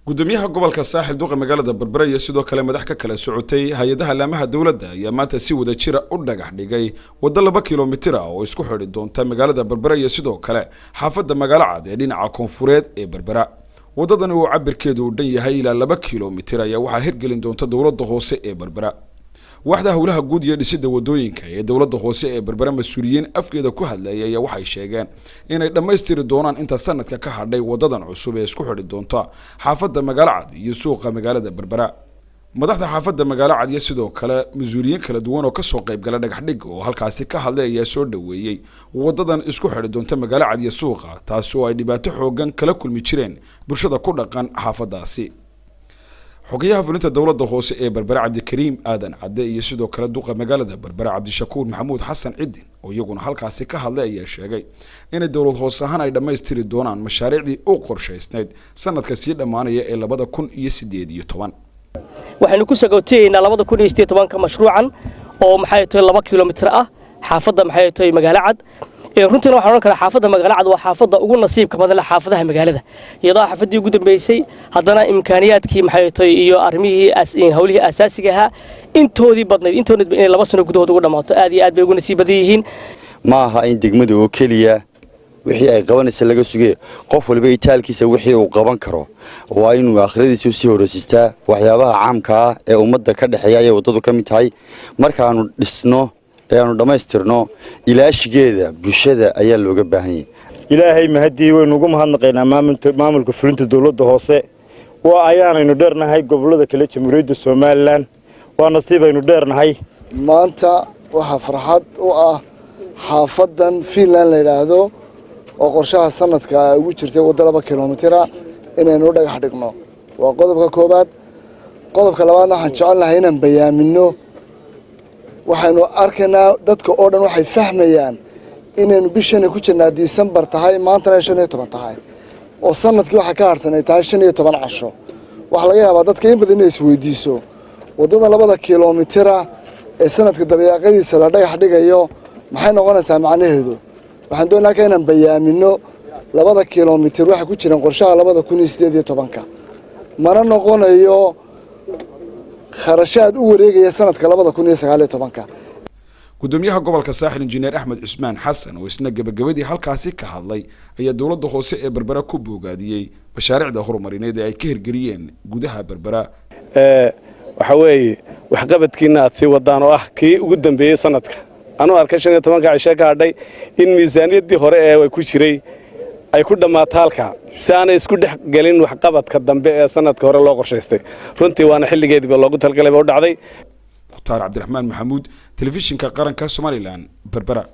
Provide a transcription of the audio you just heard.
Gudoomiyaha gobolka Saaxil, duqa magaalada Berbera iyo sidoo kale madax ka kala socotay hay-adaha laamaha dowladda ayaa maanta si wada jira u dhagax dhigay waddo 2 kilomitir ah oo isku xidhi doonta magaalada Berbera iyo sidoo kale xaafadda Magaalo Cad ee dhinaca koonfureed ee Berbera. Waddadani oo cabirkeedu uu dhan yahay ilaa 2 kilomitir ayaa waxaa hirgelin doonta dowladda hoose ee Berbera. Waaxda howlaha guud iyo dhisidda wadooyinka ee dowladda hoose ee Berbera mas-uuliyiin afkeeda ku hadlayay ayaa waxay sheegeen inay dhammaystiri doonaan inta sanadka ka hadhay wadadan cusub ee isku xidhi doonta xaafadda Magaalo Cad iyo suuqa magaalada Berbera. Madaxda xaafadda Magaalo Cad iyo sidoo kale mas-uuliyiin kala duwan oo kasoo qayb gala dhagax dhig oo halkaasi ka hadlay ayaa soo dhaweeyey wadadan isku xidhi doonta Magaalo Cad iyo suuqa, taasi oo ay dhibaato xoogan kala kulmi jireen bulshada ku dhaqan xaafadaasi. Xogayaha fulinta dowladda hoose ee Berbera, Cabdikariim Aadan Cadde, iyo sidoo kale duqa magaalada Berbera, Cabdishakuur Maxamuud Xasan Cidin, oo iyaguna halkaasi ka hadlay ayaa sheegay inay dowlad hoose ahaan ay dhammaystiri doonaan mashaariicdii u qorshaysnayd sanadka sii dhammaanaya ee 2018. Waxaynu ku sagootiyeynaa 2018-ka mashruucan oo, maxay tahay, 2 kilomitir ah xaafadda, maxay tahay, Magaalo Cad. Runtiina waxaan odhan karaa xaafadda Magaalo Cad waa xaafadda ugu nasiibka badan leh xaafadaha magaalada, iyadoo xaafaddii ugu dambeysay haddana imkaaniyaadkii, maxay tahay, iyo arrimihii howlihii asaasiga ahaa intoodii badnayd intoodii inay 2 sano gudahood ugu dhammaato, aad iyo aad bay ugu nasiib badan yihiin. Ma aha in degmada oo keliya wixii ay qabanaysa laga sugee. Qof waliba itaalkiisa wixii uu qaban karo waa inuu aakhiradiisa usii horeysiistaa. Waxyaabaha caamka ah ee ummadda ka dhexeeya ayay waddadu ka mid tahay. Markaanu dhisno ee aanu dhammaystirno, ilaashigeeda bulshada ayaa looga baahan yahay. Ilaahay mahadii, waynu ugu mahadnaqaynaa maamulka fulinta dowladda hoose. Waa ayaanaynu dheernahay gobollada kale Jamhuuriyadda Somaliland, waa nasiibaynu dheernahay. Maanta waxaa farxad u ah xaafadan Finland la yidhaahdo oo qorshaha sanadka ugu jirtay waddo 2 kilomitira inaynu u dhagax dhigno. Waa qodobka koowaad. Qodobka labaadna, waxaan jecelnahay inaan bayaamino. Waxaynu arkaynaa dadka oo dhan waxay fahmayaan inaynu bishana ku jirnaa Disembar tahay, maantana 15 tahay, oo sanadkii waxaa ka harsan ay tahay 15 casho. Waxaa laga yaabaa dadka in badan inay isweydiiso waddada 2-da kilomitira ee sanadka dabayaaqadiisa la dhagax dhigayo maxay noqonaysaa macnaheedu. Waxaan doonaa ka inaan bayaamino 2-da kilomitir waxay ku jiraan qorshaha 2018-ka, mana noqonayo kharashaad u wareegaya sanadka 2019-ka. Gudoomiyaha gobolka Saaxil, Injineer Axmed Cusmaan Xasan, oo isna gebagabadii halkaasi ka hadlay ayaa dowladda hoose ee Berbera ku boogaadiyey mashaariicda horumarineed ee ay ka hirgeliyeen gudaha Berbera. Waxaa weeye waxqabadkiina aad sii wadaan oo ah kii ugu dambeeyey sanadka. Anuu arkay 15-ka cishe ka hadhay in miisaaniyaddii hore ee ku jiray ay ku dhammaato halka, si aanay isku dhex gelin waxqabadka dambe ee sanadka hore loo qorshaystay. Runtii waana xilligeediiba loogu talagalay ba u dhacday. Mukhtaar Cabdiraxmaan Maxamuud, Telefishinka Qaranka Somaliland, Berbera.